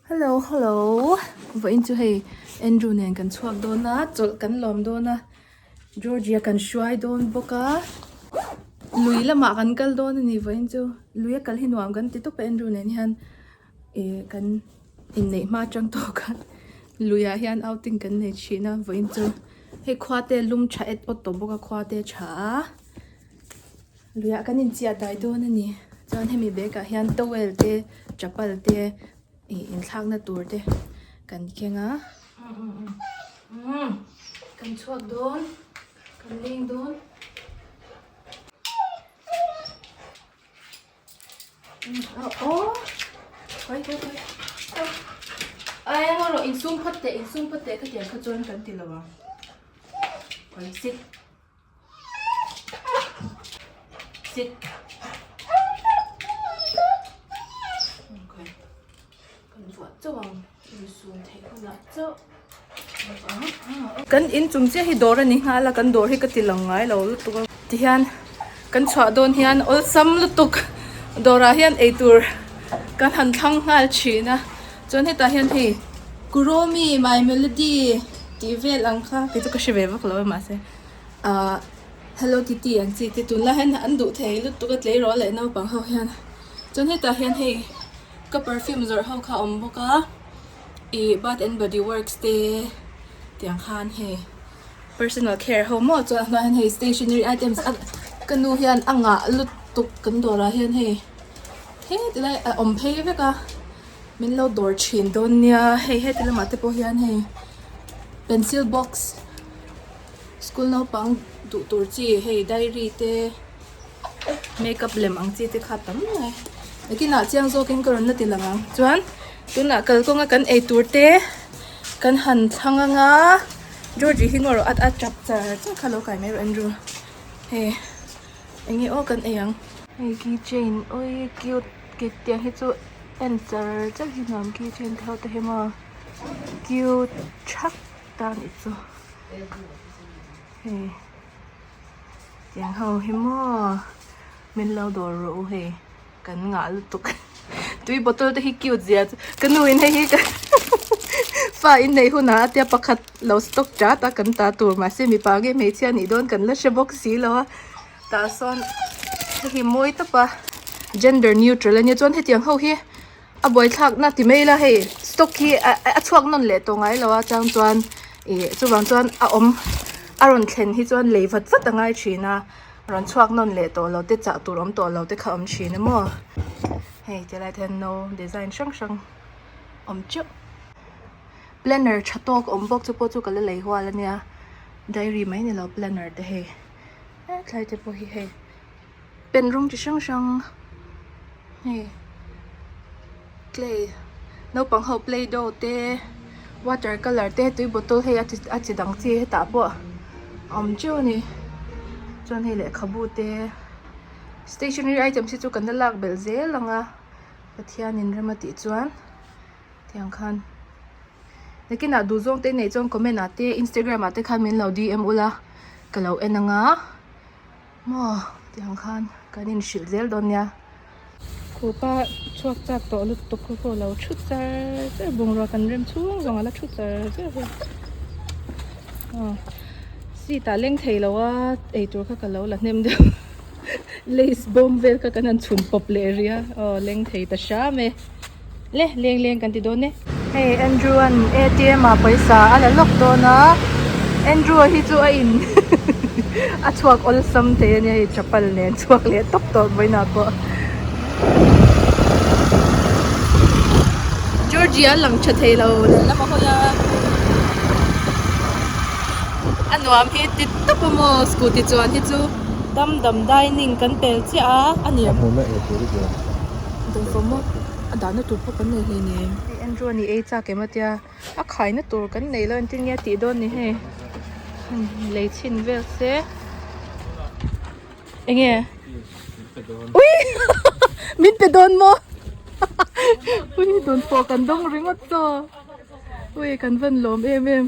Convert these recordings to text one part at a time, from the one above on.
Hello hello vawiin chu hei Andrew nen kan chhuak dawn a chawlh kan lawm dawn a Georgia kan hruai dawn bawk a lui lamah kan kal dawn a ni vawiin chu lui a kal hi nuam kan ti tawp a Andrew nen hian ih kan inneih hma atang tawh khan luiah hian outing kan nei thin a vawiin chu hei khua te lum tha et awt tawh bawk a khua te a tha a. Luiah kan inchiah dai dawn a ni. Chuan hemi bag ah hian towel te chapal te ih inthlakna tur te kan keng a. Kan chhuak dawn kan leng dawn. Aw khawi khawi khawi ai ngaw rawh insum phawt teh insum phawt teh khatiang kha chuan kan ti lo ang khawi sit. Sit. Okay. Kan vuah chauh ang. Insum theih hunah chauh. Kan in chung chiah hi dawr a ni nghal a, kan dawr hi ka ti lang ngai lo lutuk a. Tihian kan chhuah dawn hian awlsam lutuk dawrah hian eitur kan han thlang nghal thin a. Chuan hetah hian hei Kuromi my melody tih vel ang kha kei chu ka hre ve vak lo a mahse ahh Hello Kitty ang chi te tunlai hian an duh thei lutuk a tleirawl leh naupang ho hian chuan hetah hian hei ka perfume zawrh ho kha a awm bawk a ih bath and body works te tiang khan hei personal care ho maw chuan a hnuaiah hian hei stationery items a ka nu hian a ngah lutuk kan dawrah hian hei heti lai a awm phei vek a. Min lo dawr thin dawn nia hei heti lamah te pawh hian hei pencil box school naupang duh tur chi hei diary te makeup lem ang chi te kha tam mai nakinah chiang zawkin ka rawn la ti lang ang chuan tunah kalkawnga kan ei tur te kan han thlang anga Georgie hi ngaw rawh a tap char char kha lo kai mai rawh Andrew hei enge aw kan ei ang hei keychain awii cute. Kit tiang hi chu en char char hi nuam key chain te ho te hi maw cute thak ta anih chu hei tiang ho hi maw min lo dawr rawh u hei kan ngah lutuk tui bottle te hi cute zia chu ka nu in hei hi ka fa in neih hunah a tia pakhat lo stock chat a kan ta tur mahse mipa nge hmeichhia nih dawn kan la hre bawk si lo a. Tah sawn hei hi mawi tawp a gender neutral ania chuan hetiang ho hi a buaithlak na ti mai ila hei stock hi a chhuak nawn leh tawh ngai lo a chang chuan ih chuvang chuan a awm a rawn thlen hi chuan lei vat vat a ngai thin a rawn chhuak nawn leh tawh lo te chah tur awm tawh lo te kha a awm thin a maw hei tilai te hian no design hrang hrang awm teuh planner tha tawk awm bawk chu pawh chu ka la lei hual ania diary mai ni lo planner te hei. Hetlai te pawh hi hei pen rawng chi hrang hrang hei clay naupang ho play doh te water colour te tui bottle hei a chi a chi dang chi hetah pawh a awm teuh a ni chuan hei lehkhabu te stationery items hi chu kan la lak belh zel ang a Pathianin rem a tih chuan tiang khan. Nakinah duh zawng te neih chuan comment ah te instagram ah te khan min lo dm ula ka lo en anga maw tiang khan kan inhrilh zel dawn nia. Khupa chhuak chak tawh lutuk khaw pawh lo thu char char bungrua kan rem chhung zawng a la thu char char hi aw seat ah leng thei lo a eitur kha ka lo la hnem deuh lace bawm vel kha kan han chhun pawp leh rih a aw leng thei ta hram e. Le leng leng kan ti dawn e. Hei Andrew an atm ah pawisa a la lawk dawn a Andrew a hi chu a in a chhuak awlsam thei a nia hei chapal nen chhuak leh tawp tawp vawiinah pawh Georgie a lang tha thei lo lehlam a hawi a a nuam hi ti tawp a maw scooty chuan hi chu dam dam dining kan pel chiah a a ni. Dawhfawm a a dahna tur pawh kan nei hleinem. Hei Andrew a ni ei chak em a tia a khaina tur kan nei lo engtin nge a tih dawn ni hei lei chhin vel se enge ui min pe dawn maw ui dawn pawh kan dawng ringawt chaw ui kan van lawm em em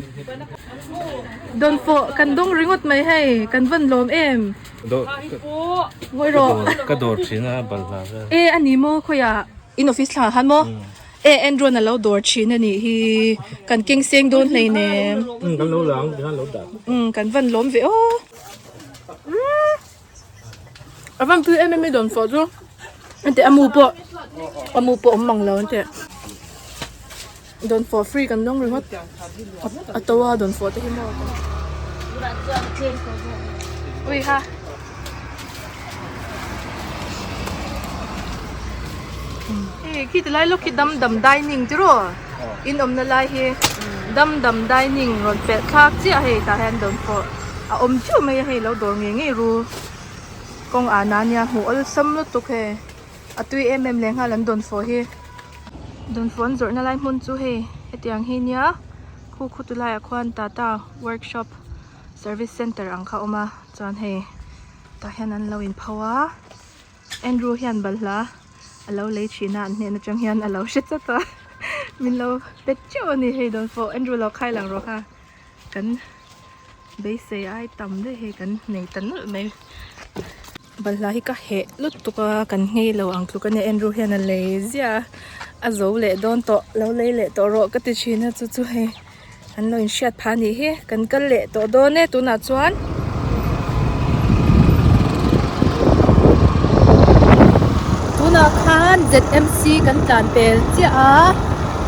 dawn pawh kan dawng ringawt mai hei kan van lawm em. Ngawi rawh. Ka dawr thin a balhla vel. E a ni maw khawiah in office thlang ah khan maw? E Andrew-a'n a lo dawr thin a nih hi kan keng seng dawn hleinem. Umm kan lo la ang tikhan lo dah. Umm kan van lawm ve aw. A van pui em em i dawn fawh chu. Ente a mu pawh a mu pawh awm mang lo ente. Dawn fawh free kan dawng ringawt a to a dawn fawh te hi maw. Ui ha. Hei khi ti lai lawk khi dam dam dining ti raw in awmna lai hi dam dam dining rawn pelh thlak chiah hei tah hian dawn fawh a awm teuh mai a hei lo dawr ngei ngei ru kawng ah na nia hmuh awlsam lutuk hei a tui em em leh nghal an dawn fawh hi dawn fawh an zawrhna lai hmun chu hei hetiang hi nia khu khu ti laiah khuan tata workshop service center ang kha a awm a chuan hei tah hian an lo inpho a Andrew hian balhla a lo lei thin a an hnen atang hian a lo hre chat a min lo pe teuh a ni hei dawn pawh Andrew lo khai lang rawh kha kan beisei ai tam daih hei kan nei ta nawlh mai balhla hi ka heh lutuk a kan nghei lo ang tluk a nia Andrew hian a lei ziah a a zo leh dawn tawh lo lei leh tawh rawh ka ti thin a chu chu hei. An lo inhriat phah a nih hi kan kal leh tawh dawn e tunah chuan tunah khan ZMC kan tlan pel chiah a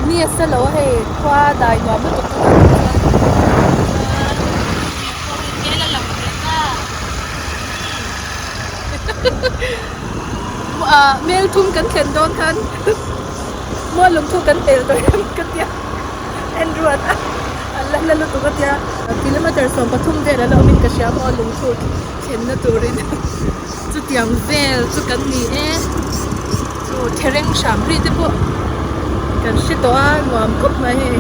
ni a sa lo a hei khua dai nuam lutuk tunah chuan hmel a lang ve ta ah mel thum kan thlen dawn khan mual lungthu kan pel tawh em ka tia. Andrew-a'n a la hla lutuk a tia kilometer 13 vel a la awmin ka hria maw lungthu thlenna turin chutiang vel chu kan ni e chu thereng hram ri te pawh kan hre tawh a nuam khawp mai hei.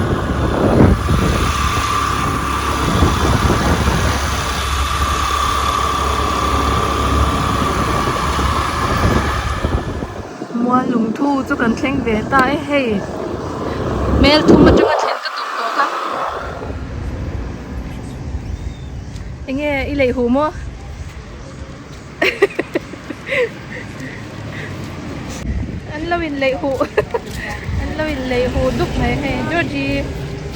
Mual lungthu chu kan thleng ve ta e hei hmel thum atanga thlen ka tum tawh kha enge i lei hu maw an lo in lei huh an lo in lei huh dup mai hei Georgie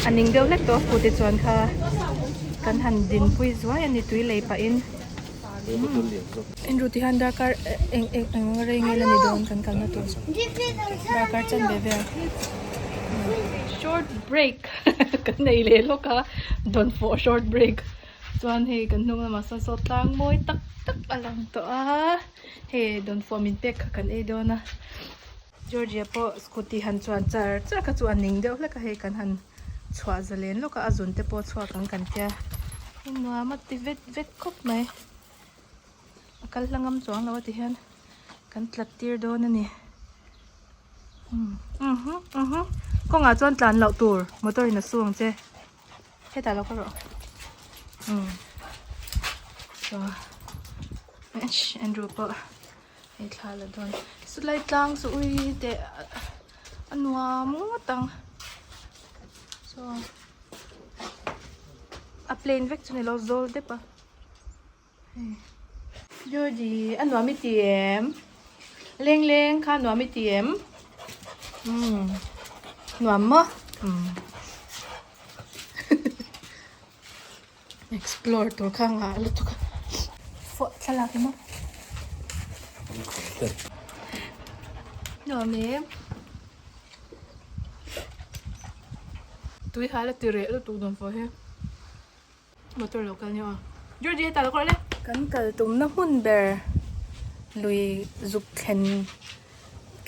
a ning deuh hlek tawh a scooty chuan kha kan han dinpui zuai a ni tui lei pahin. Andrew ti hian darkar eng eng eng rei nge la ni dawn kan kalna tur darkar chanve vel short break kan nei leh lawk a dawn fawh short break chuan hei kan hnung lamah sawn saw tlang mawi tak tak a lang tawh a hei dawn fawh min pek kha kan ei dawn a Georgia pawh scooty han chuan char char kha chu a ning deuh hlek a hei kan han chhuah zalen lawk a a zun te pawh a chhuak ang kan tia hei nuam a ti vet vet khawp mai a kal hla ngam chuang lo a ti hian kan tlat tir dawn a ni umm umm kawngah chuan tlan loh tur motor in a su ang che hetah lo ka rawh umm so Andrew pawh. Hei thla la dawn chulai tlang chu ui teh a nuam ngawt ang saw a plain vek chu ni lo zawl dep a hei Georgie a nuam i ti em leng leng kha a nuam i ti em umm nuam maw umm Explore tur kha ngah lutuk a fawh thlalak emaw nuam em tui hal a ti reh lutuk dawn fawh hi motor lo kal nia aw Georgie hetah lo kawr le kan kal tumna hmun ber lui zuk thlen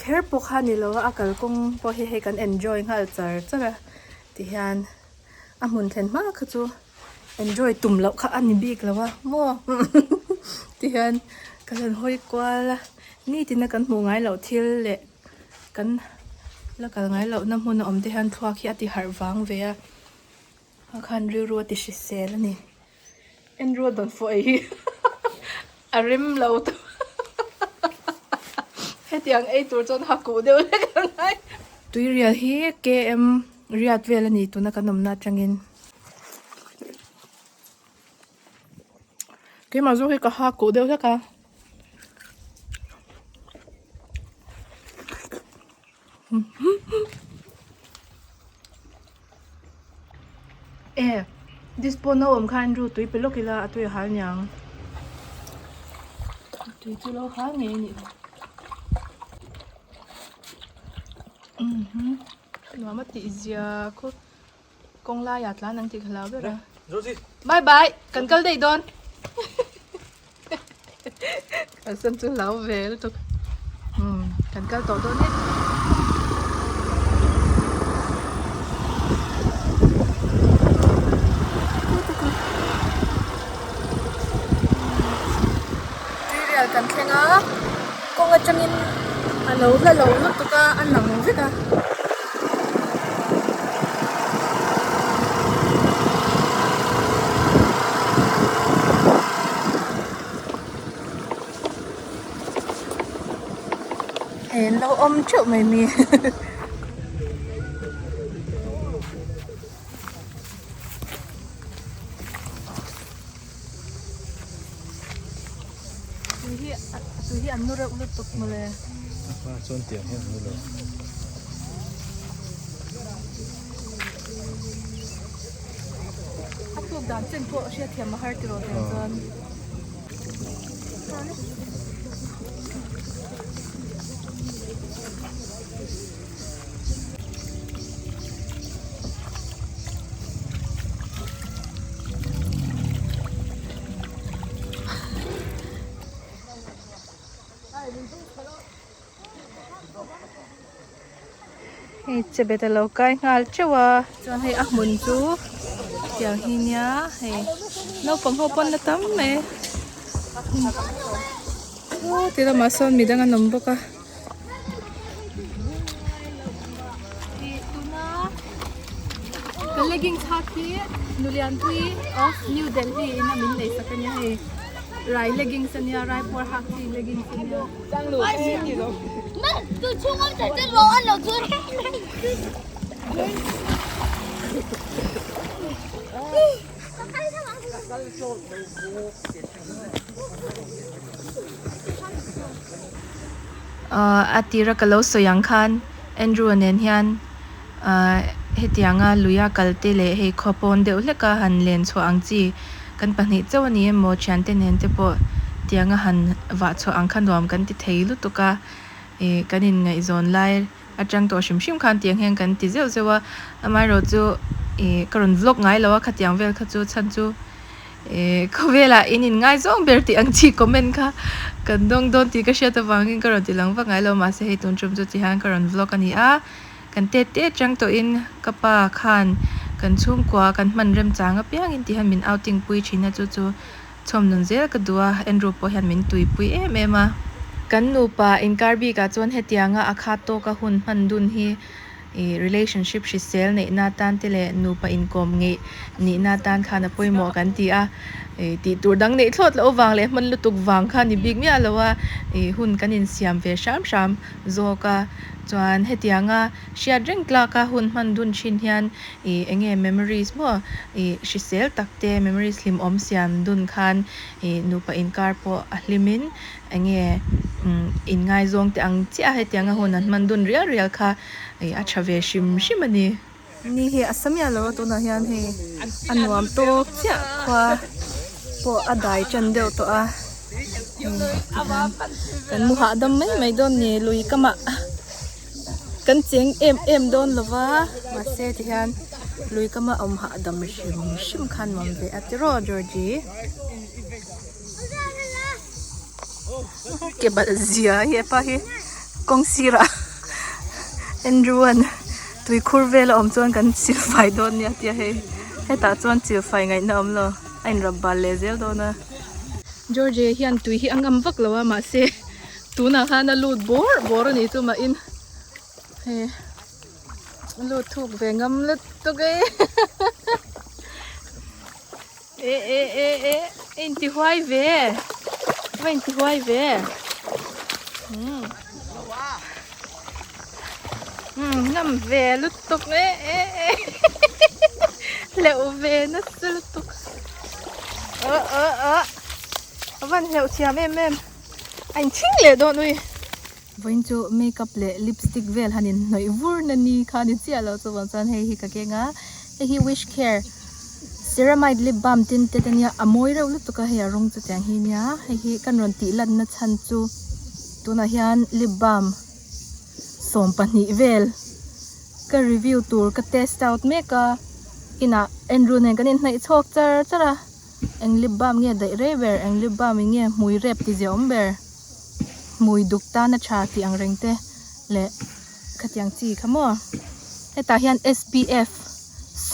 kher pawh kha ni lo a a kalkawng pawh hi hei kan enjoy nghal char char a tihian. A hmun thlen hma kha chu enjoy tum loh kha a ni bik lo a maw tihian ka rawn hawi kual a nitin a kan hmuh ngai loh thil leh kan la kal ngai loh na hmun a awm te hian thluak hi a ti harh vang ve a a khan rilru a ti hrisel a ni Andrew a dawn fawh ei hi a rem lo tawh hetiang ei tur chuan ha kuh deuh hlek a ngai. Tuirial hi KM Riat vel a ni tuna kan awmna atangin. Keimah zawk hi ka ha kuh deuh hlek a. E dispo no awm kha Andrew tui pe lawk ila a tui a hal niang. Tui chu lo hal ngei a nih hi. Nuam a tih zia khaw kawng laiah tlan ang tih ka hlau ber a. Bye bye kan kal daih dawn. Kalsan chu hlau ve lutuk. Umm kan kal tawh dawn e. Tuirial kan thleng a, kawng atangin a lo hla lo lutuk a, a lang vek a. Hei an lo awm theuh mai mi. Tui hi tui hi an nu reuh lutuk mawle. A hma chuan tiang hian an nu lo. A tluk dan chen pawh hriatthiam a har tiraw tiang chuan. Hei chebet a lo kai nghal teuh a chuan hei a hmun chu tiang hi nia hei naupang ho pawn la tam mai aw ti lamah sawn midang an awm bawk a. Ka leggings hak hi Nulianpui of New Delhi in a min nei sak a nia hei rai leggings a nia rai puar hak chi leggings a nia. Ahh a tira ka lo sawi ang khan Andrew-a nen hian ahh hetianga luia kal te leh hei khaw pawn deuh hleka han len chhuah ang chi kan pahnih chauh a ni emaw thiante nen te pawh tianga han vah chhuah ang kha nuam kan ti thei lutuk a ih kan inngaihzawn lai atang tawh hrim hrim khan tiang hian kan ti zeuh zeuh a amaherawh chu ih ka rawn vlog ngai lo a khatiang vel kha chu chhan chu. Ehh khawvelah in in ngaizawng ber tih ang chi comment kha kan dawng dawn tih ka hriat avangin ka rawn ti lang vak ngai lo mahse hei tun tum chu tihian ka rawn vlog a ni a kan tet te atang tawhin ka pa khan kan chhungkua kan hman remchang apiangin tihian min outing pui thin a chu chu chhawm nun zel ka duh a Andrew pawh hian min tuipui em em a. Kan nupa inkar bikah chuan hetianga a khat tawka hun hman dun hi Ih relationship hrisel neihna atan te leh nupa inkawm ngeih nihna atan khan a pawimawh kan ti a, ih tih tur dang neih thlawt loh vang leh hman lutuk vang kha ni bik miah lo a, ih hun kan insiam ve hram hram zawk a, chuan hetianga hriat reng tlaka hun hman dun thin hian ih eng nge memories maw ih hrisel tak te memories hlimawm siam dun khan ih nupa inkar pawh a hlimin Eng nge inngaizawng te ang chiah a hetianga hun an hman dun rial rial kha a tha ve hrim hrim a ni. Ni hi a sa miah lo a tunah hian hei a nuam tawk chiah khua pawh a dai tan deuh tawh a kan mu hahdam mai mai dawn ni lui kamah kan cheng em em dawn lo va mahse tihian lui kama awm hahdam hrim hrim kha nuam ve a tiraw Georgie. Ke balh zia hi hepa hi kawng sirah Andrew-a'n tui khur vel a awm chuan kan chil fai dawn nia tia hei hetah chuan chil fai ngaihna a awm lo a inrap bal leh zel dawn a George hian tui hi a ngam vak lo a mahse tunah khan a lut bawr bawr a ni chu mahin hei a lut thuk ve ngam lutuk e. E e e e inti huai ve va inti huai ve um um ngam ve lutuk e e e hleuh ve nasa lutuk a a a a van hleuh thiam em em a inchhing leh dawn ui vawiin chu makeup leh lipstick vel han inhnawih vur na ni kha ni chiah lo chuvang chuan hei hi ka keng a hei hi wish care. Ceramide lip balm tin te te nia a mawi reuh lutuk a hei a rawng chu tiang hi nia hei hi kan rawn tih lanna chhan chu tunah hian lip balm 12 vel ka review tur ka test out mek a inah Andrew nen kan inhnaih chhawk char char a eng lip balm nge daih rei ber eng lip balm in nge hmui rep ti ziah awm ber hmui duk tana tha tih ang reng te leh khatiang chi kha maw hetah hian S_P_F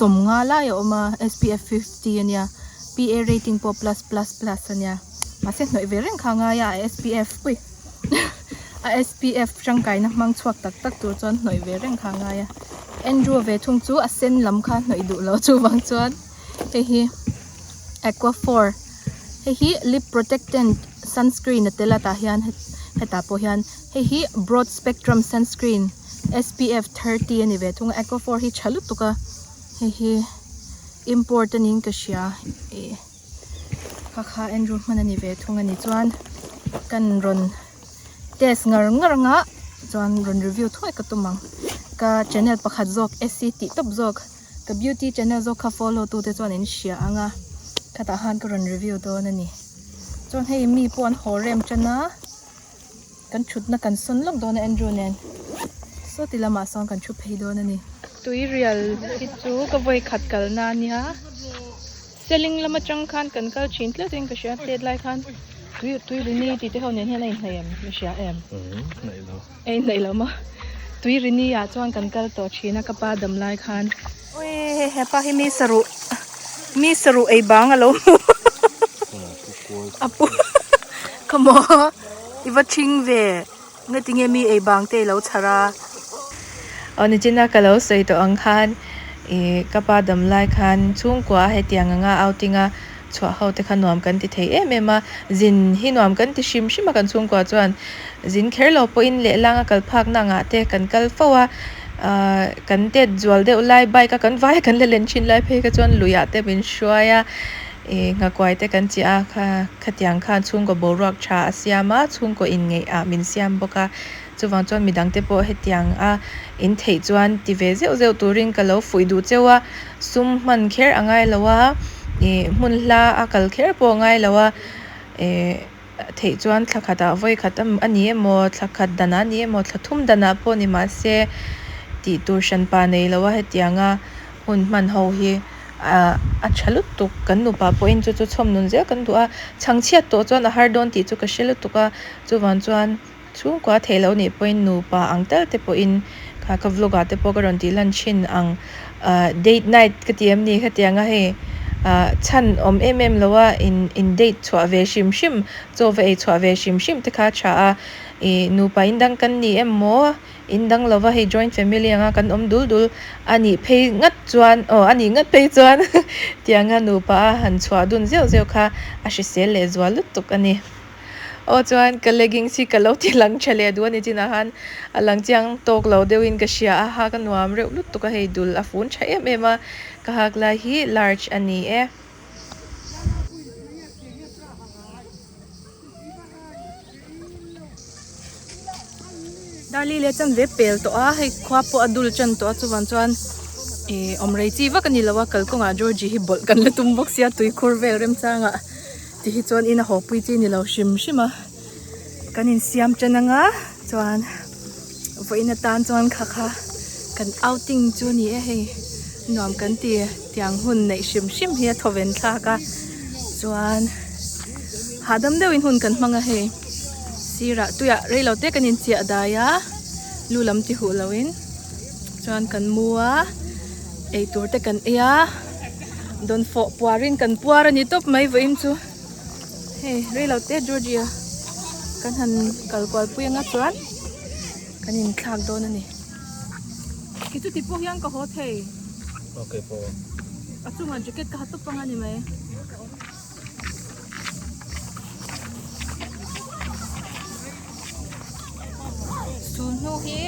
50 lai a awm a S_P_F 50 ania P_A rating pawh plus plus plus ania mahse hnawih ve reng kha a ngai a a S_P_F ui a S_P_F tangkaina hmang chhuak tak tak tur chuan hnawih ve reng kha a ngai a Andrew ve thung chu a sen lam kha hnawih duh lo chuvang chuan hei hi Aquaphor hei hi lip protectant sunscreen a tel a tah hian hetah pawh hian hei hi broad spectrum sunscreen S_P_F 30 a ni ve thung a Aquaphor hi tha lutuk a hei hi import a niin ka hria ih kha kha Andrew hman a ni ve thung a ni chuan kan rawn test ngar ngar ang a chuan rawn review thuai ka tum ang ka channel pakhat zawk S_C tih tawp zawk. Ka beauty channel zawk kha follow tu te chuan in hria ang a, khatah khan ka rawn review dawn a ni. Chuan hei mi pawh an haw rem tan a, kan thutna kan sawn lawk dawn a Andrew nen. Saw ti lamah sawn kan thu phei dawn a ni. Tui rial hi chu ka vawi khat kalna a nia, Seling lam atang khan kan kal thin tlat in ka hria, tet lai khan tui tui rini tih te ho nen hian a inhnaih em? I hria em? Umm hnaih lo. A inhnaih lo maw? Tui rini ah chuan kan kal tawh thin a ka pa dam lai khan. Ui hei hepa hi mi saruh mi saruh ei bang a lo hmu a pu kha maw i va thing ve ngatinge mi ei bang te i lo chhar a. Aw nichina ka lo sawi tawh ang khan ih ka pa dam lai khan chhungkua hetiang anga outing a chhuah ho te kha nuam kan ti thei em em a, zin hi nuam kan ti hrim hrim a kan chhungkua chuan zin kher lo pawhin lehlang a kal phak na angah te kan kal fo a, ahh kan tet zual deuh lai bike a kan vai a kan la len thin lai phei kha chuan luiah te min hruai a, ih nghakuai te kan chiah a kha khatiang khan chhungkaw boruak tha a siam a, chhungkaw inngeih ah min siam bawk a, chuvang chuan midang te pawh hetiang a in theih chuan ti ve zeuh zeuh turin ka lo fuih duh cheu a. Sum hman kher a ngai lo a, ih hmun hla a kal kher pawh a ngai lo a, ih theih chuan thla khatah vawi khat a ni emaw thla khat danah a ni emaw thla thum danah pawh ni mahse tih tur hranpa nei lo a hetianga hun hman ho hi ah a tha lutuk kan nupa pawhin chu chu chhawm nun zel kan duh a, chhangchhiat tawh chuan a har dawn tih chu ka hre lutuk a chuvang chuan. Chhungkua theih loh nih pawhin nupa ang tal te pawhin kha ka vlog ah te pawh ka rawn tih lan thin ang ah date night ka ti em ni khatiang a hei ah chhan awm em em lo a in in date chhuah ve hrim hrim chaw va ei chhuah ve hrim hrim te kha a tha a ih nupa in dang kan ni em maw in dang lo va hei joint family anga kan awm dul dul a nih phei ngat chuan aw a nih ngat phei chuan tianga nupa a han chhuah dun zeuh zeuh kha a hrisel leh zual lutuk a ni. Aw chuan ka leggings hi ka lo ti lang tha leh duh a ni chinah khan a lang chiang tawk lo deuhin ka hria a hak a nuam reuh lutuk a hei dul a fun tha em em a ka hak lai hi large a ni e. Darli leh chan ve pel tawh a hei khua pawh a dul tan tawh a chuvang chuan ih awm rei chi vak a ni lo a kalkawngah Georgie hi bawlh kan la tum bawk sia tuikhur vel remchangah. Ti hi chuan in a haw pui chi ni lo hrim hrim a kan insiam tan anga chuan vawiin atan chuan kha kha kan outing chu a ni e hei nuam kan ti tiang hun neih hrim hrim hi a thawven thlak a chuan hahdam deuhin hun kan hmang a hei sirah tuiah reilo te kan inchiah dai a lu lam ti huh loin chuan kan mu a eitur te kan ei a. Dawn fawh puarin kan puar a ni tawp mai vawiin chu hei reilo te Georgia kan han kal kual pui anga chuan kan inthlak dawn a ni khi chu ti pawh hian ka haw thei okay pawh a chungah jacket ka ha tawp anga ni mai. Chu hnu hi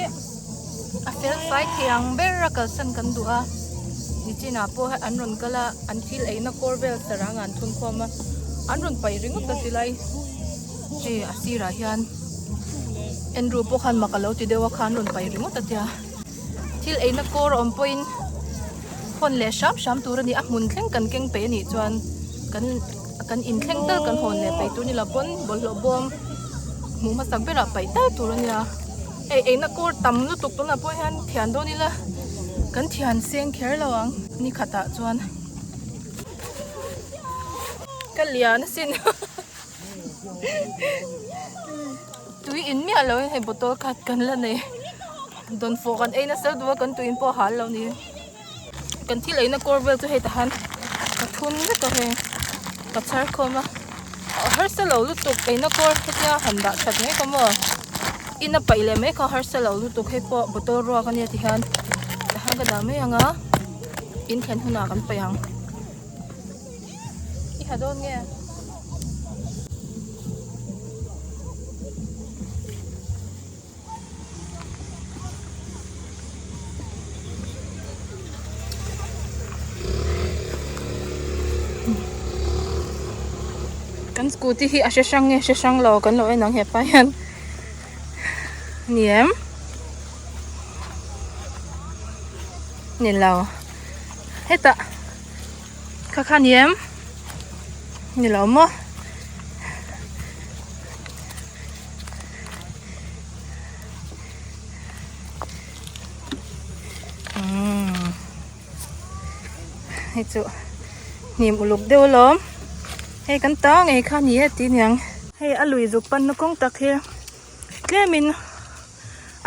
a fel fai thei ang ber a kalsan kan duh a nichinah pawh an rawn kal a an thil eina kawr vel sarang ah an thun khawm a an rawn paih ringawt ta silai hei a sirah hian Andrew pawh khan mak a lo ti deuh a kha an rawn paih ringawt a tia thil eina kawr a awm pawhin. Hawn leh hram hram tur a ni. A hmun thleng kan keng peih a nih chuan kan kan in thleng tal kan hawn leh peih tur a ni lo pawn bawlhhlawh bawm hmuh hmasak berah paih tal tur a nia. Hei eina kawr tam lutuk tunah pawh hian thian dawn ila kan thian seng kher lo ang ni khatah chuan ka lian asin tui in miah lo in hei bottle khat kan la nei dawnfawh kan ei nasa duh a kan tui in pawh a hal lo ni kan thil eina kawr vel chu hei tah hian ka thun vek a hei ka chhar khawm a a harsa lo lutuk eina kawr hetia han dah that mai kha maw in a paih leh mai kha harsa lo lutuk hei pawh bottle ruak ania ti hian tah hian ka dah mai ang a in thlen hunah kan paih ang i ha dawn nge. Kan scooty hi a hre hrang nge hre hrang lo kan lo en ang hepa hian ni em ni lo hetah kha kha ni em ni lo maw. Hei chu hnim uluk deuh alawm hei kan ta ngei kha ni e tih aniang hei a lui zuk panna kawng tak hi tlemin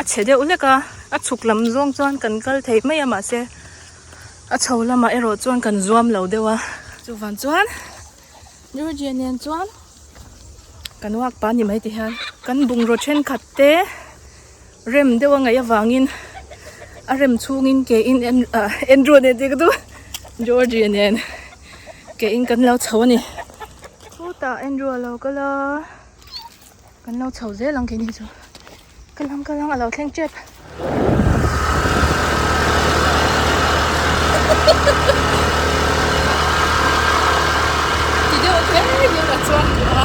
a chhe deuh hlek a a chhuk lam zawng chuan kan kal thei mai a mahse a chho lamah erawh chuan kan zuam lo deuh a chuvang chuan Georgia nen chuan kan walk pah a ni mai ti hian kan bungraw thenkhat te rem deuh a ngaih avangin a rem chhungin ke in ah Andrew nen tih ka duh Georgia nen ke in kan lo chho a ni chutah Andrew a lo kal a kan lo chho zel ang keini chu kal ang kal ang a lo thleng tep. Ti deuh hle hian a chuang duh a.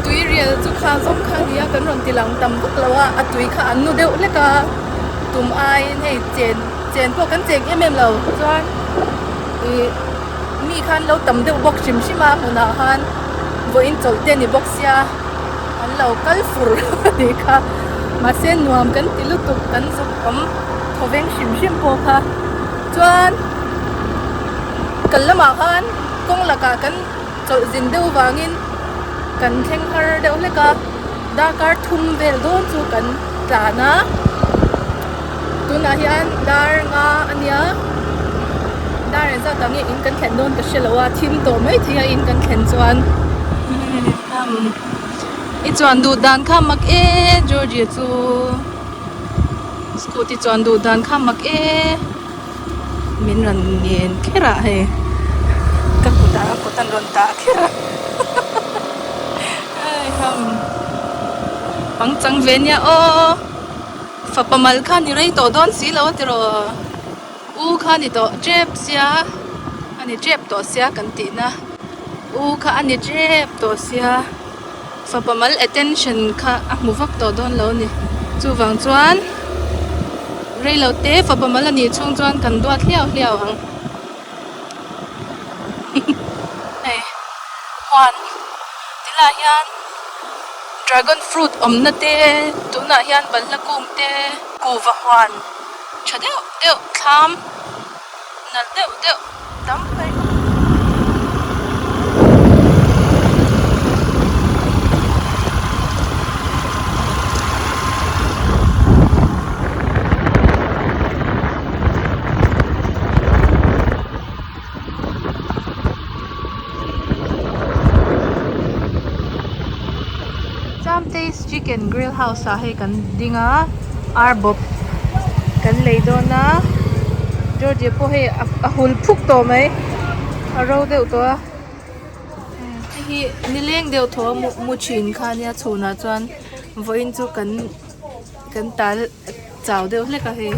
Tui rial chu kha zawng kha a ni a kan rawn ti lang tam vak lo a a tui kha an nu deuh hlek a tum aiin hei chen chen pawh kan cheng em em lo chuan ih mi khan lo tam deuh bawk hrim hrim a hmunah khan vawiin chawlh te a ni bawk sia an lo kal fur a nih kha mahse nuam kan ti lutuk kan zuk awm thawveng hrim hrim pawh kha chuan kal lamah khan kawng lakah kan chawlh zin deuh vangin kan thleng har deuh hlek a darkar thum vel dawn chu kan tlan a tunah hian dar nga a nia dar engzat ah nge in kan thlen dawn ka hre lo a thim tawh mai thei a in kan thlen chuan i chuan duh dan kha mak e Georgia chu scooty chuan duh dan kha mak e min rawn ngen kher a hei ka kutah a kut an rawn dah kher a pangchang ve nia aw. Fapa mal kha ni rei tawh dawn si lo a tiraw u kha ni tawh tep sia a ni tep tawh sia kan tih na u kha a ni tep tawh sia fapa mal attention kha a hmu vak tawh dawn lo a ni chuvang chuan rei lo te fapa mal a nih chhung chuan kan duat hliau hliau ang hei huan tilai hian. Dragon fruit awmna te tunah hian balhla kung te kuhva huan tha deuh deuh thlam nalh deuh deuh tam mai. Chamte's chicken grill house ah hei kan ding a ar bawp kan lei dawn a George pawh hei a hul phuk tawh mai a ro deuh tawh a hei hi nileng deuh thaw a mu thin kha ania chhunah chuan vawiin chu kan kan tal chau deuh hlek a hei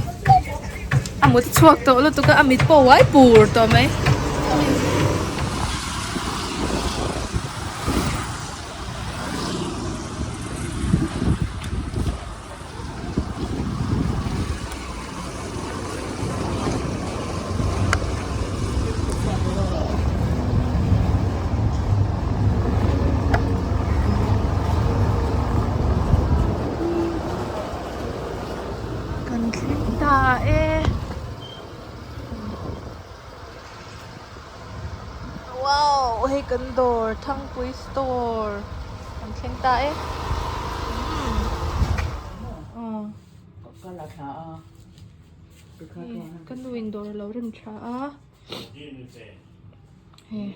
a mut chhuak tawh lutuk a a mit pawh a uai pur tawh mai. Kan dawr Thangpui store kan thleng ta e. Ka nu in dawr a lo rem tha a. Hei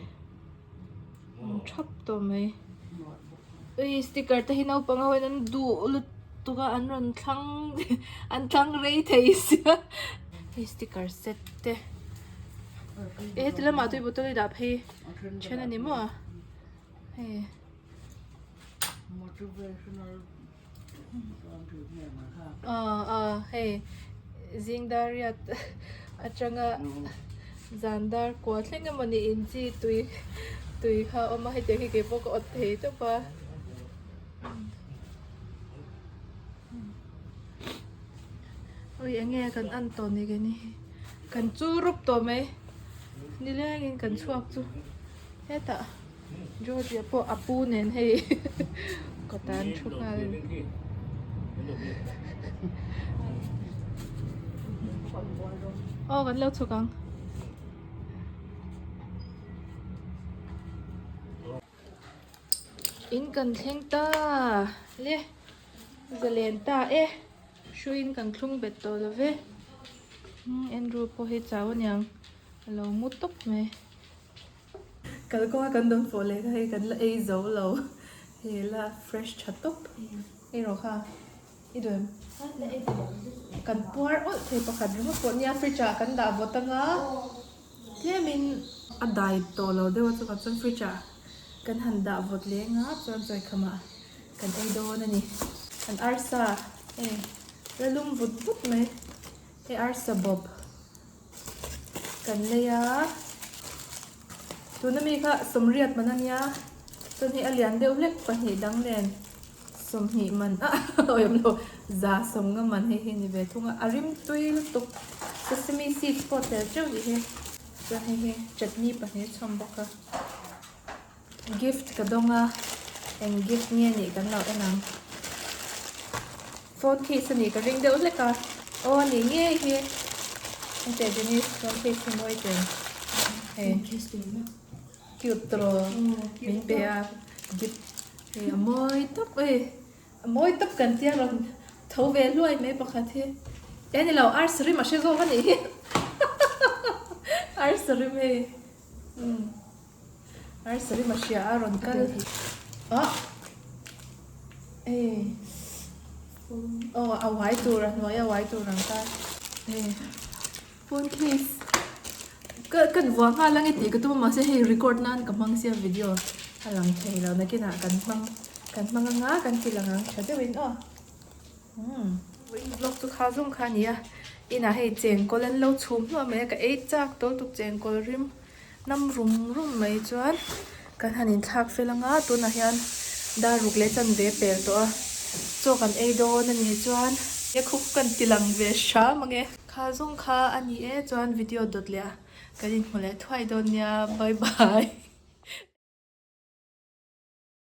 awm thap tawh mai. Ui sticker te hi naupang ho hian an duh lutuk a an rawn thlang an thlang rei thei sia. Hei sticker set te. E heti lamah tui bottle i dah phei then a ni maw a hei. Aw aw hei zing dar riat atanga zan dar kua thleng emaw ni in chi tui tui kha a awm a hetiang hi keipawh ka awt thei tawp a. Ui enge kan an tawh ni ke ni kan chu rup tawh mai nilengin kan chhuak chu hetah George pawh a pu nen hei kawtah an thu nghal a ni. Aw kan lo chhuk ang. In kan thleng ta le zalen ta e hruiin kan thlung bet tawh lo ve Andrew pawh hi chau aniang a lo mu tawp mai kalkawnga kan dawn fawh leh kha hei kan la ei zo lo hei la fresh tha tawp ei rawh kha i duh em kan puar awlh thei pakhat ringawt pawh nia fridge ah kan dah vawt anga. Tlemin a dai tawh lo deuh a chuvang chuan fridge ah kan han dah vawt leng a chuan chawikhamah kan ei dawn a ni. Kan arsa hei la lum vut vut mai hei arsa bawp kan lei a tuna mi kha sawmriat man a nia chuan hei a lian deuh hlek pahnih dang nen sawmhnih man a awm lo za sawmnga man hei hi a ni ve thung a a rim tui lutuk sesame seeds pawh tel teuh tih hi chuan hei hi chutney pahnih a chhawm bawk a gift ka dawng a eng gift nge nih kan lo en ang phone case a nih ka ring deuh hlek a aw a nih ngei hi hetiang Denise phone case hi mawi tel hei. Cute tawh min pe a gift hei a mawi tawp e a mawi tawp kan tia rawn tho ve hluai mai pakhat hi e ni lo arsa rim a hre zawk a nih hi arsa rim hei umm arsa rim a hria a rawn kal ah hei aw a uai tur a hnuai a uai tur ang kha hei. Phone case ka kan vuah nghal ang e tih ka tum a mahse hei record nan ka hmang sia video a lang thei lo nakinah kan hmang kan hmang anga kan ti lang ang tha deuhin aw umm vlog chu kha zawng kha a ni a inah hei chengkawl an lo chhum hluah mai a ka ei chak tawh lutuk chengkawl rim Hnam rum rum mai chuan kan han inthlak fel anga tunah hian dar ruk leh chanve pel tawh a chaw kan ei dawn a nih chuan e khup kan ti lang ve hram ang e. Kha zawng kha a ni e chuan video dawt leh a kan inhmu leh thuai dawn nia bye bye.